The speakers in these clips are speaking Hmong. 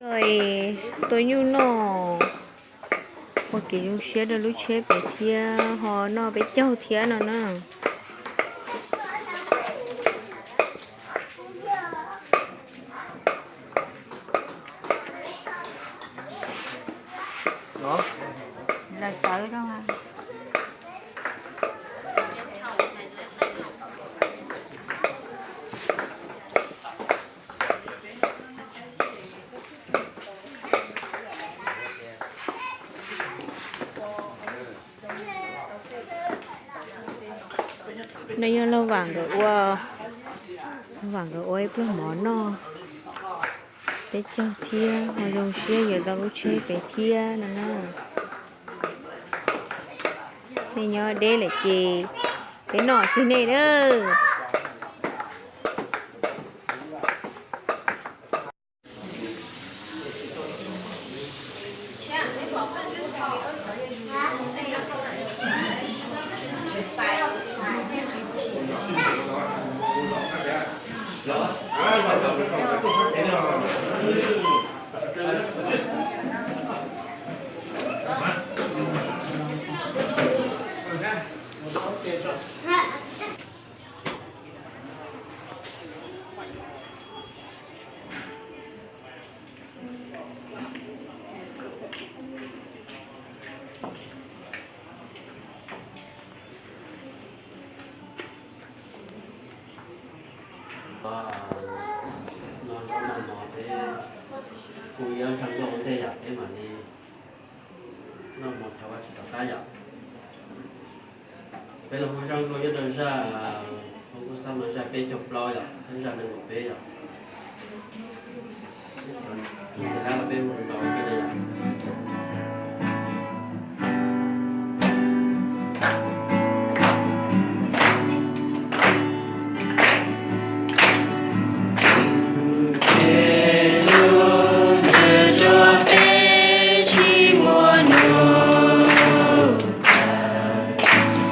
Ua nyuj noj, ua kev zoo siab rau lub tsheb pem thiab ho noj peb caug thiab no na. No yog Lauj Vam nkawd ua, Lauj Vam nkawd ua ib pluag mov noj, peb caug thiab ho zoo siab yuav tau lub tsheb pem thiab no na. Nej nyob deb lawm ces peb noj tseg nej na. No, no, no, peb kuj yuav zoo nkauj ua ntej yom, peb mam li noj mov thov Vajtswv tom qab yom. Peb los hu zaj nkauj nyob rau zaj, hu kuj xab mas zaj peb caug plaub yom, thiab zaj nees nkaum peb yom. Peb hu los yom.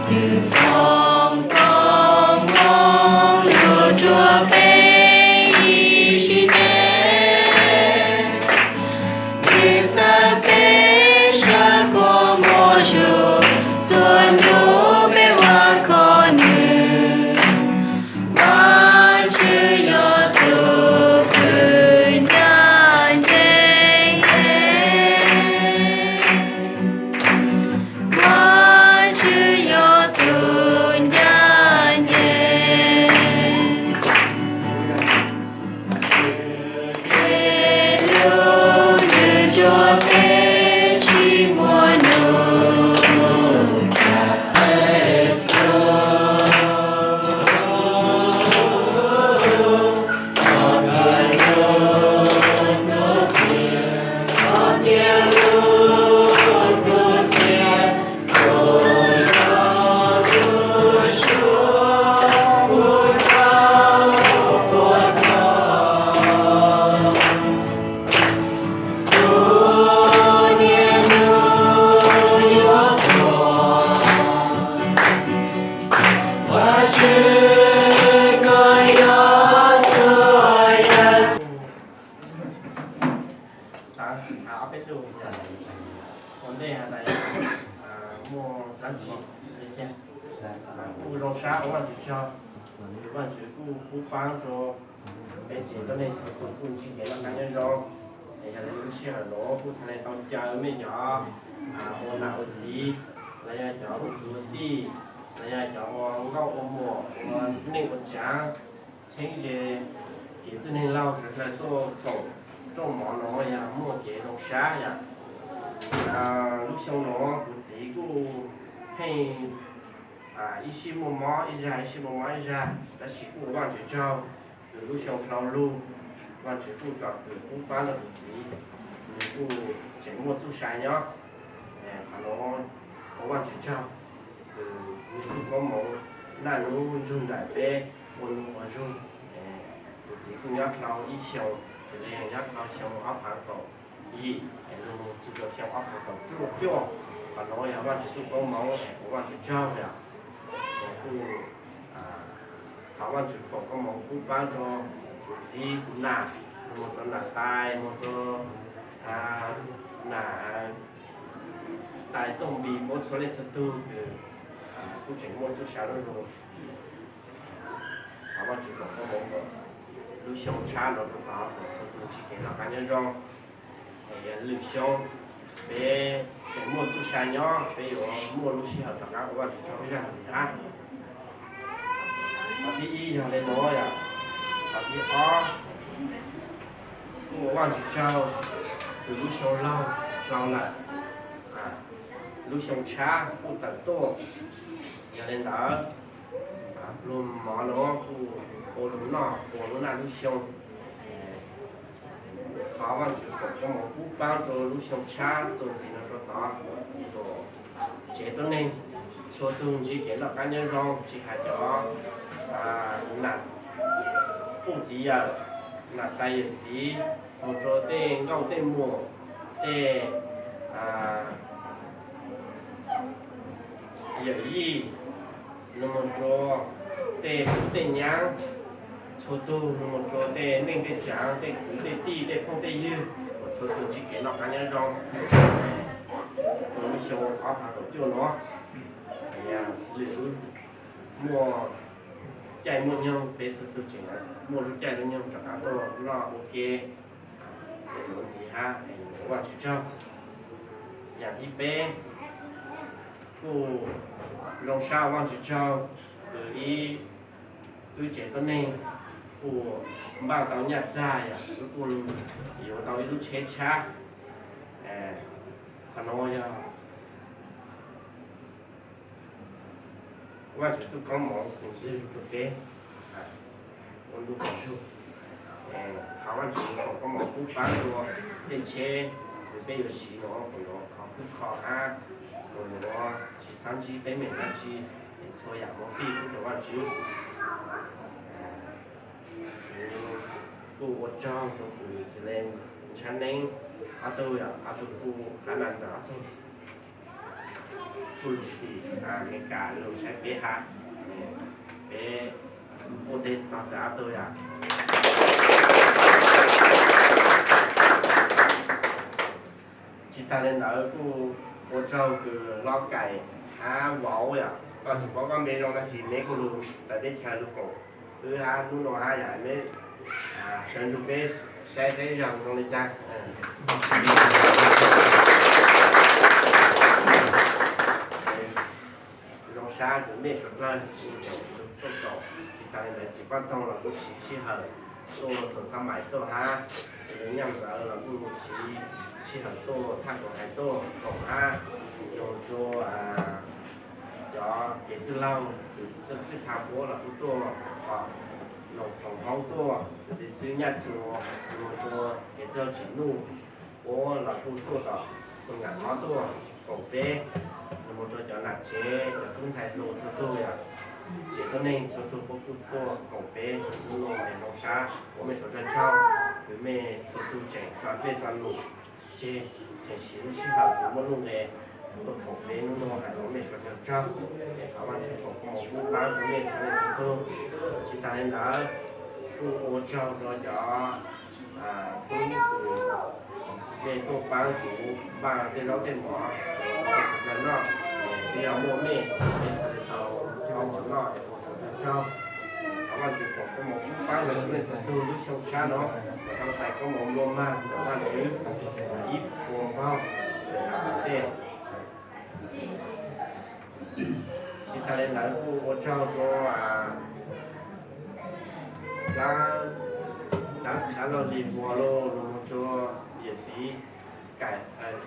Nws foom koob hmoov lug rua peb ib sim neej. Nws txhawb peb sab kua muag zuj zus, txhua hnub peb ua koj nws. Vajtswv yog tus kws ncaj ncees. Vajtswv yog tus ncaj ncees. Tej lub nws rua peb tsis muaj nug tag. Xaav has ob peb lug ua ntej has tas muaj dlaab tsi, kuj zoo sab ua Vaajtswv tsaug, Vaajtswv kuj pub paab rua peb tsev tuab neeg txhua tug kuj ntsib kev noj qab nyob zoo. Es yog le lub sij hawm nuav kuj txhad le tau caw mej cov ua nam ua txiv, los yog cov ua kwv ua tij, los yog cov ua nkauj ua muam, ua neej ua tsaav, txheeb ze kev txwj neeg laug sawv dlawg tuaj koom rooj mov nuav yog muaj kev zoo sab yom. Lub xyoo nuav kuv txiv kuj pheej ib sij muaj mob ib zag, ib sij muaj mob ib zag, tab sis kuj ua Vaajtswv tsaug, kws lub xyoo dhau lug, Vaajtswv kuj tsom kwm pub paab rua kuv txiv, nws kuj tseem muaj txuj sa nyob. Qhov nuav ua Vaajtswv tsaug, kws nws txuj koob moov naj nub nrug nraim peb ua nuj ua zug. Kuv txiv kuj nyob dhau ib xyoos, xws le nyob dhau xyoo ob phaav kaum yim es lug txug rua xyoo ob phaav kaum cuaj. Qhov nuav yog Vaajtswv txuj koob moov es ua Vaajtswv tsaug yom. Es kuj thov Vaajtswv foom koob moov pub paab rua kuv txiv kuv nam, mus rau nam tais, mus rau nam tais txooj npis, puab txhua leej txhua tug kws kuj tseem muaj txuj sa lub zoo. Thov Vaajtswv foom koob moov kom lub xyoo tshab no rau tod kom txhua tug ntsib kev noj qab nyob zoo. Es yog lwm xyoo peb tseem muaj txuj sa nyob, peb yuav muaj lub sij hawm rov qab ua Vaajtswv tsaug ib zaug ntxiv hab. Qhov thib ib yog le nuav yom. Qhov thib ob, kuj ua Vaajtswv tsaug kws lub xyoo laug hlau lawm, lub xyoo tshab kuj tawm tuaj. Yog le ntawd, pluag mov nuav kuj ua lug noj ua lub naj lub xyoo. Thov Vaajtswv foom koob moov pub paab rua lub xyoo tshab txuas ntxiv no rua tod, kom tsev tuab neeg txhua tug ntsib kev noj qab nyob zoo, tsis has cov nam puj txiv yawm, nam tais yawm txiv, moog rua tej nkauj tej muam, tej yawm yij, moog rua tej tub tej nyab, txhua tug, moog rua tej neej tej tsaav, tej kwv tej tij, tej phooj tej ywg, kom txhua tug ntsib kev noj qab nyob zoo. Rua lub xyoo ob phav kaum cuaj nuav, lwm lub muaj caij muaj nyoog, peb txhua tug tseem muaj lub caij lub nyoog rov qab tuaj noj ua ke, xeem nuav ntxiv hab, ua Vaajtswv tsaug. Yaam thib peb, kuj zoo sab ua Vaajtswv tsaug, kws ib wb tsev tuab neeg kuj npaaj tau nyaj txag, yog wb kuj yuav tau ib lub tsheb tshab. Qhov nuav yog Vaajtswv txuj koob moov kws ntxwg rua peb ua ntu qhov zug. Thov Vaajtswv foom koob moov pub paab rua tej tsheb kws peb yuav siv nuav, kuas yuav khov khwb kho hab, kuas yuav tsis xaav ntsib teeb meem dlaab tsi, es txhua yaam moog pib pub rua Vaajtswv. Kuj ua tsaug rua kws xws le Ntshav Neeb ob tug, ob tug kuj qab nas ntxawm ob tug kuj lug tim Amelikas lug saib peb hab, peb kuj teg tog txawm ob tug yom. Tsis tag le ntawd kuj ua tsaug kws Lob Kaim hab Vauv yom, koj tsis paub koj npe zoo tab sis neb kuj lug txawv teb chaws lug koom wb hab hnub no hab yom, neb sawv ntsug peb saib saib zoo zoo li cas. Zoo sab kws mej suav dlawg kuj tau lug tuaj koom, tsis tas li ntawd txiv Paj Toog los kuj siv sij hawm tuaj xoom txhab mais tuaj hab, txiv Nyaaj Ntxawm los kuj siv sij hawm tuaj thaj Koom Hais tuaj koom hab, yog rua cov kev txwj laug kws txwj tha puab los kuj tuaj, Noom Xoom Hmoob tuaj, xws li xwb Nyaj Tsuas, yog rua kev txwj laug Tsim Nuj puab los kuj tuaj tom Tooj Nyam Hlob tuaj koom peb, los mus rua cov nam tsev, cov tub ntxhais hluas txhua tug yom, tsev tuab neeg txhua tug puab kuj tuaj koom peb hnub no es zoo sab, ua mej suav dlawg tsaug, kws mej txhua tug tseem tso dlej tso num tseg, tseem siv lub sij hawm kws muaj nuj nqes tuaj koom peb hnub no, hais ua mej suav dlawg tsaug. Es thov Vaajtswv foom koob moov pub paab rua mej txhua leej txhua tug. Tsis tas li ntawd, kuj ua tsaug rua cov tub kws mej tuaj paab kuv npaaj tej zaub tej mov rua sawv dlawg noj, es twb yog muaj mej, mej txhad le tau mov noj es ua suav dlawg tsaug. Thov Vaajtswv foom koob moov pub paab rua txhua leej txhua tug lub xyoo tshab no, kom tau txais koob moov nplua mag ntawm Vaajtswv ib puas npaug ntawm nam ntawm tej. Tsis tas li ntawd kuj ua tsaug rua dab laug Lis Huas los mus rua yawm txiv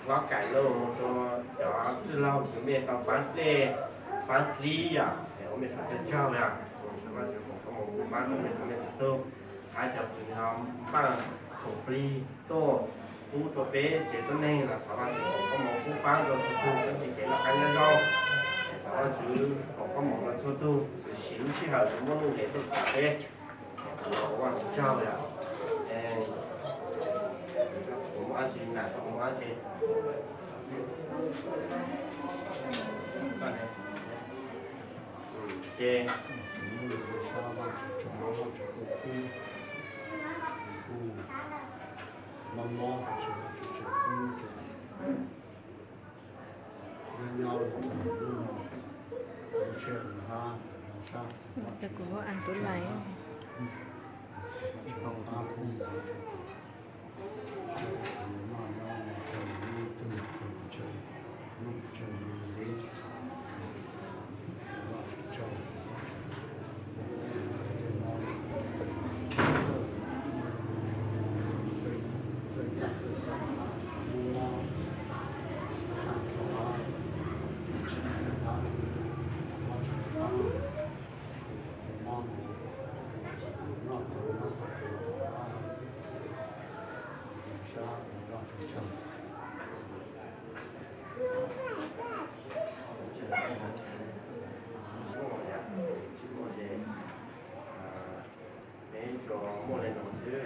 Hlob Kaim los mus rua cov txwj laug kws mej tau paab dlej paab dlib yom, es ua mej suav dlawg tsaug yom. Thov Vaajtswv foom koob moov pub paab rua mej txhua leej txhua tug, hab cov kws ho npaaj khoom plig tuaj pub rua peb tsev tuab neeg los thov Vaajtswv foom koob moov pub paab rua txhua tug txhua txhia kev noj qab nyob zoo. Thov Vaajtswv foom koob moov rua txhua tug kws siv lub sij hawm kws muaj nuj nqes tuaj koom peb. Thov Vaajtswv tsaug yom. Kuv muaj dab tsi na, kuv muaj dab tsi? Ces kuv mob mob, tab sis Vajtswv tseem pub rau nyob nyob, sab, kuv ua an tub lais. Peb tsuas muaj li no xwb,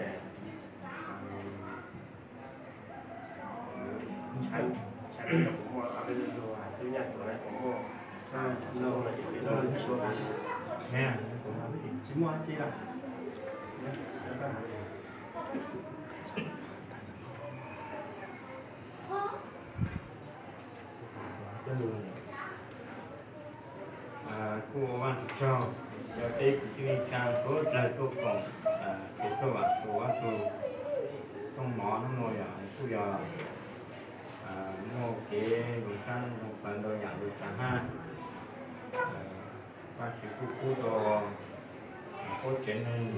tshaib, tshaib kuv muaj ob peb lub lug xwb, nyaj tsuas na kuv muaj. Tsis muaj dab tsi lawm. Kuj ua Vajtswv tsaug, cov peb kwv tij neej tsa suav dlawg tuaj koom kev txuj vam txuv ob tug koob mov hnub no yog kuj yog muaj kev zoo sab zoo plawv ntau yam li cas hab. Vajtswv kuj pub rua huab tsev neeg,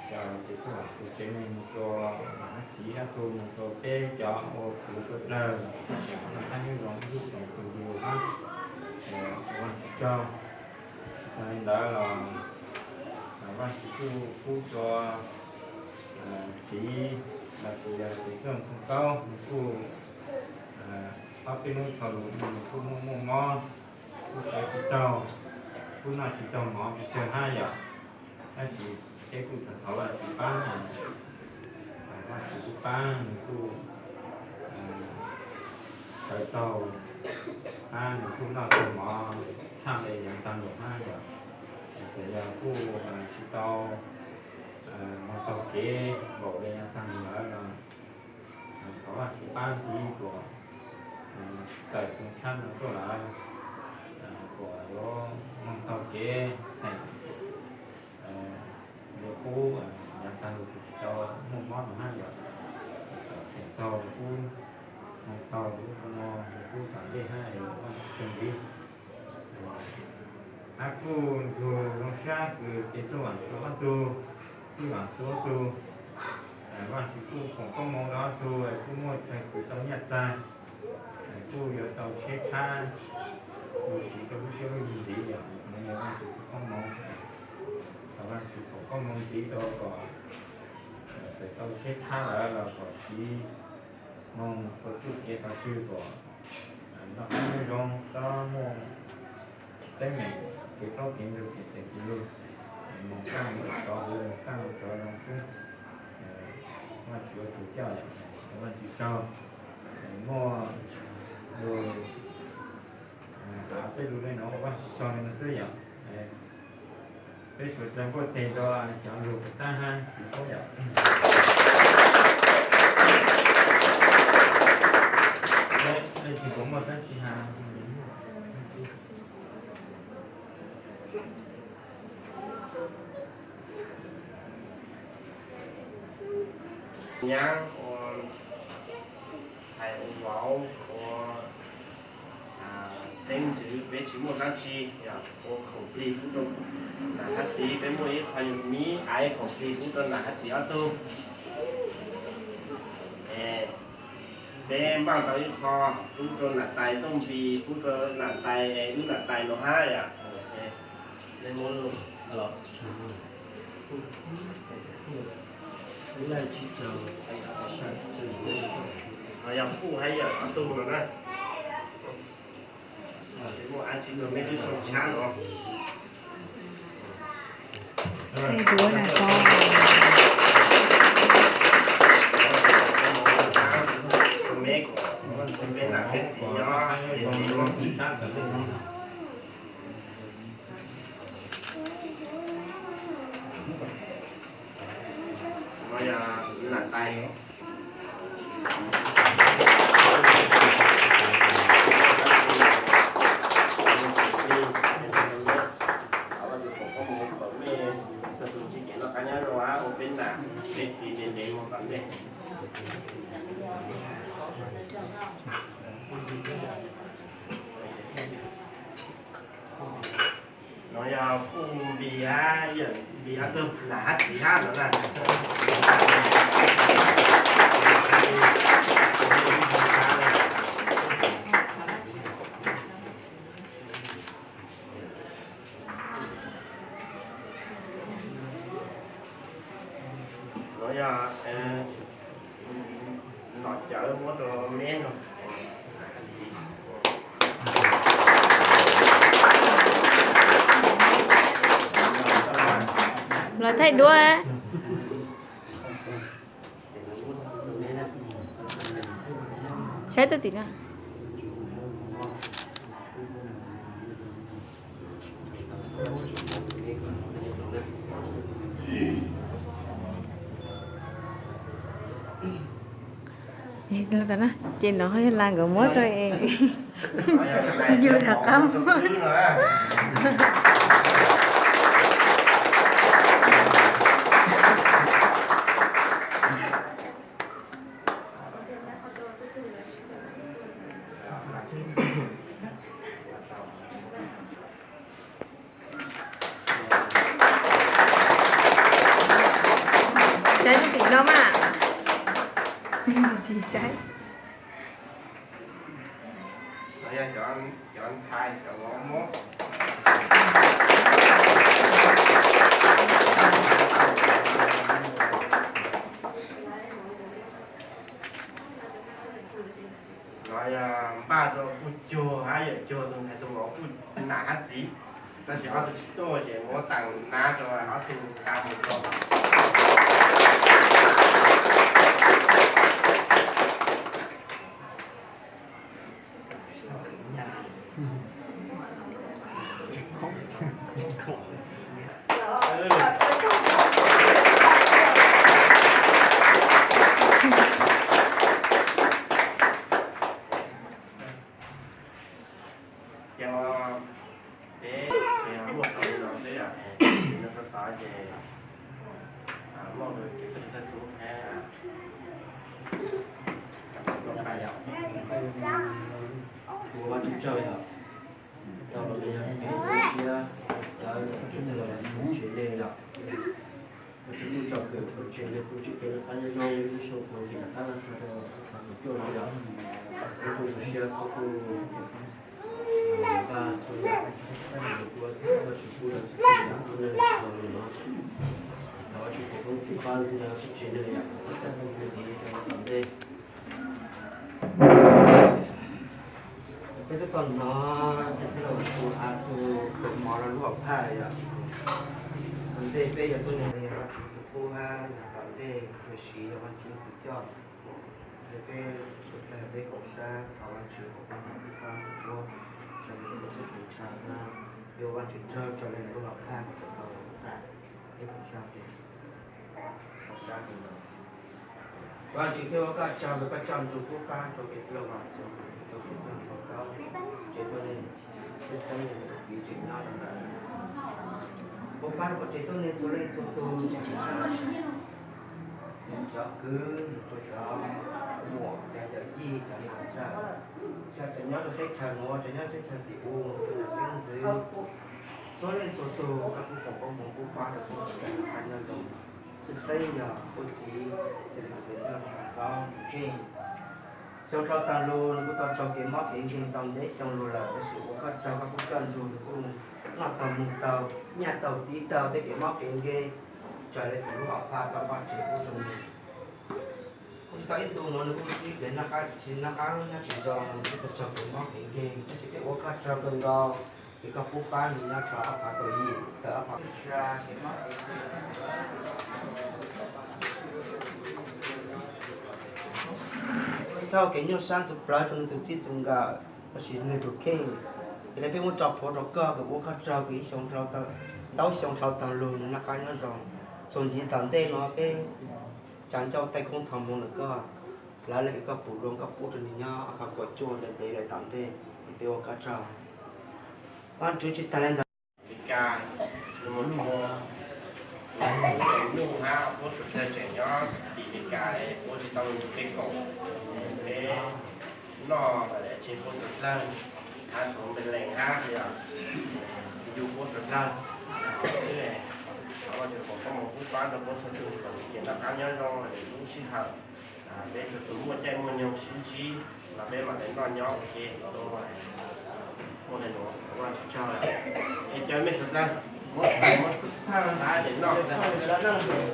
cov kev txuj vam txuv tsev neeg, mus rua nam hab txiv ob tug, mus rua peb cov ua kwv suav dlawg, tseem noj qab nyob zoo ib lub xyoos tug yug hab. Ua Vajtswv tsaug. Tag li ntawd los Vajtswv kuj pub rua txiv los sis yog txiv Txuj Ntxhoo Kaub, nws kuj ob peb hnub dhau lug nws kuj muaj muaj mob, kuj sawv tsis taug, kuj noj tsis taug mov pes tsawg hab yom. Tab sis peb kuj thov thov Vajtswv pab, Vajtswv kuj pab nws kuj sawv taug hab nws kuj noj taug mov tshaj le yav taag lug hab yom. Txawm yog kuj tsis tau moog taug kev npaum le yav taag lug lawm los thov Vajtswv pab ntxiv kuas tawm txug tshab no tuaj lawm, kuas yuav moog taug kev txheem, yuav pub yav taag lug tsis tau muaj mob no hab yom. Txheem taug kuj moog taug lub no kuj tom ntej hab, Vajtswv tsaug ntxiv. Hab kuj nrug zoo sab kws kev txuj vam txuv ob tug, txuj vam txuv ob tug, Vajtswv kuj foom koob moov rau ob tug, kuj muaj chaw kws tau nyaj txag, kuj yuav tau tsheb tshab, kuj siv rau lub cuab lub yig ntxiv yom. Nuav yog Vajtswv txoj koob moov, thov Vajtswv foom koob moov ntxiv rau kom txawm tau tsheb tshab lawm los kom siv moog ua txuj kev qhov twg kom noj qab nyob zoo, txhob muaj teeb meem kev plaub kev ntug kev xeem kev lug, moog kaaj moog tsov, moog kaaj moog tsov zoo xwb. Vaaj tsuav tug coj yom, vaaj tsuav tsaug. Muaj lug has peb lug le nuav, vaaj tsuav tsaug le nuav xwb yom. Peb suav dlawg npuaj teg rua cov lug puas tab hab txiv huab yom. Leej twg puas muaj dlaab tsi has? Nyaab ua txhais ua vauv ua xeeb ntxwv peb tsis muaj dlaab tsi, yog ua khoom plig pub rau nam hab txiv, peb muaj ib qho nyuas miv aiv khoom plig pub rau nam hab txiv ob tug. Peb npaaj tau ib qho pub rau nam tais Txooj Npis, pub rau nam tais, lub nam tais nuav hab yom. Yog kuj hab yog ob tug no na. Muaj dlaab tsi rau mej lub xyoo tshab no. Rau mej, mej nam mej txiv nyob. No yog No yog kuj npis hab, npis hab tug nam hab txiv hab no na. No yog nom cawv muab rau neb no. Los thaij duab. Saib twb tim no. Ces no ho yog las nkawd muab rau es yus rov qab muab. Saib lub tim no mas. Tsis saib. Cov ntxhais cov mov muab. No yog npaj rau kuj cuag hab yawm cuag tus ntxhais tus vauv kuj nam hab txiv, tab sis ob tug tsis tuaj ces muab taas nab rau ob tug tas mus rau. Ces peb ces muaj xaus li no xwb yom, no rau tod ces muaj kev txawj txawj tub thiab. Ua Vajtswv tsaug yom, tau los yog kev siab cawv kev txawj los tsev neeg yom. Ua tsaug kuj tso kawm tsev neeg kuj tsis kev noj qab nyob zoo ib lub xyoo puav ntsig rov qab los txog rau thaum cuaj no yom. Kuj ua siab kuj kuj npaj txhua yam, kuj ua tsis kuj los txhua yam kuj neeg los no. Thov Vajtswb foom koob foom pab ntxiv rau tsev neeg yom, txhua txhua tus ntxiv rau tom ntej. Peb twb tau hnov tus av txus kaus mov rau lub hauv phaj yom. Tom ntej peb yuav tuaj nug Vajtswv tus qub hab yog tom ntej yuav siv yog Vajtswv tus coj. Peb sawv daws peb koom sab thov Vajtswv foom koob foom pab rau lub, rau lub tub rau ntshaw na, yuav Vajtswv tsaug rau lub hauv phaj kom tau txais peb koom sab tes. Koom sab tes no. Vajtswv, peb ua koj tsaug rau koj coj ntsug pub pab rau kev txwj laug Vam Txoos, rau kev txwj laug Nphaus Kaub, tsev tuab neeg, tshwj xeeb yog nws tus txiv tseem nyob rau ntawd. Pub pab rau puas tsev tuab neeg txhua leej txhua tus, tsis hais cov kwv, cov muam, cov yawm yij, cov nam txawj, tsis hais cov nyob rau teb chaws nuav, cov nyob teb chaws tim u, cov nam xeeb ntxwv, txhua leej txhua tus, koj pub foom koob foom pub pab rau txhua tus, koj nyob zoo. Tshwj xeeb yog kuv txiv, txiv li kuv txiv Nphaus Kaub, xyoo dhau taag lug nws kuj tau raug kev mob kev nkeeg tau ntev xyoo lug lawm, tab sis ua koj tsaug koj kuj coj ntsug nws kuj noj tau mug tau, nyaj tau tiv tau tej kev mob kev nkeeg, raws li kuv lub hauv phaj koj npaj tseg pub rau nws. Kuj tsis tau ib ntu nuav nws kuj sib kev noj qab tsis noj qab nyob tsis zoo, nws kuj tau raug kev mob kev nkeeg, tab sis peb ua koj tsaug kawg nkaus, ces koj pub pab nws nyob rau ob phav kaum yim tawm ob phav sa kev mob kev nkeeg. Raug kev nyuaj sab ntxhov plawv rau nws tus txij tus nkawm, tab sis nws tus kheej, yog li peb muab tso plhuav rau koj, kws ua koj tsaug kws ib xyoo, ntau xyoo dhau taag lug nws noj qab nyob zoo. Txuas ntxiv tom ntej nuav peb Tsa ncauj tej koob tho moo ntawm koj, lawv leej koj pum zoo koj pub rau nws nyob ob phav kaum cuaj ntev ntev lawm tom ntej es peb ua koj tsaug. Vajtswv tsis tas li ntawd, Meskas, nws mus tshua, nws mus nyuj hab, puab suav dlawg tseem nyob tim Meskas, puab tsis tau mus peb koom, peb noj tseg puab suav dlawg, hab tsuav npe lees hab yog yug puab suav dlawg xwb. Thov Vajtswv foom koob moov pub pab rau puab txhua tus kom ntsib kev noj qab nyob zoo lub sij hawm, peb txhua tus muaj caij muaj nyoog sib ntsib los peb mam li noj nyob ua ke, muaj li nuav Vajtswv tsaug. Es cov mej suav dlawg, muab tais muab thawj hab es noj.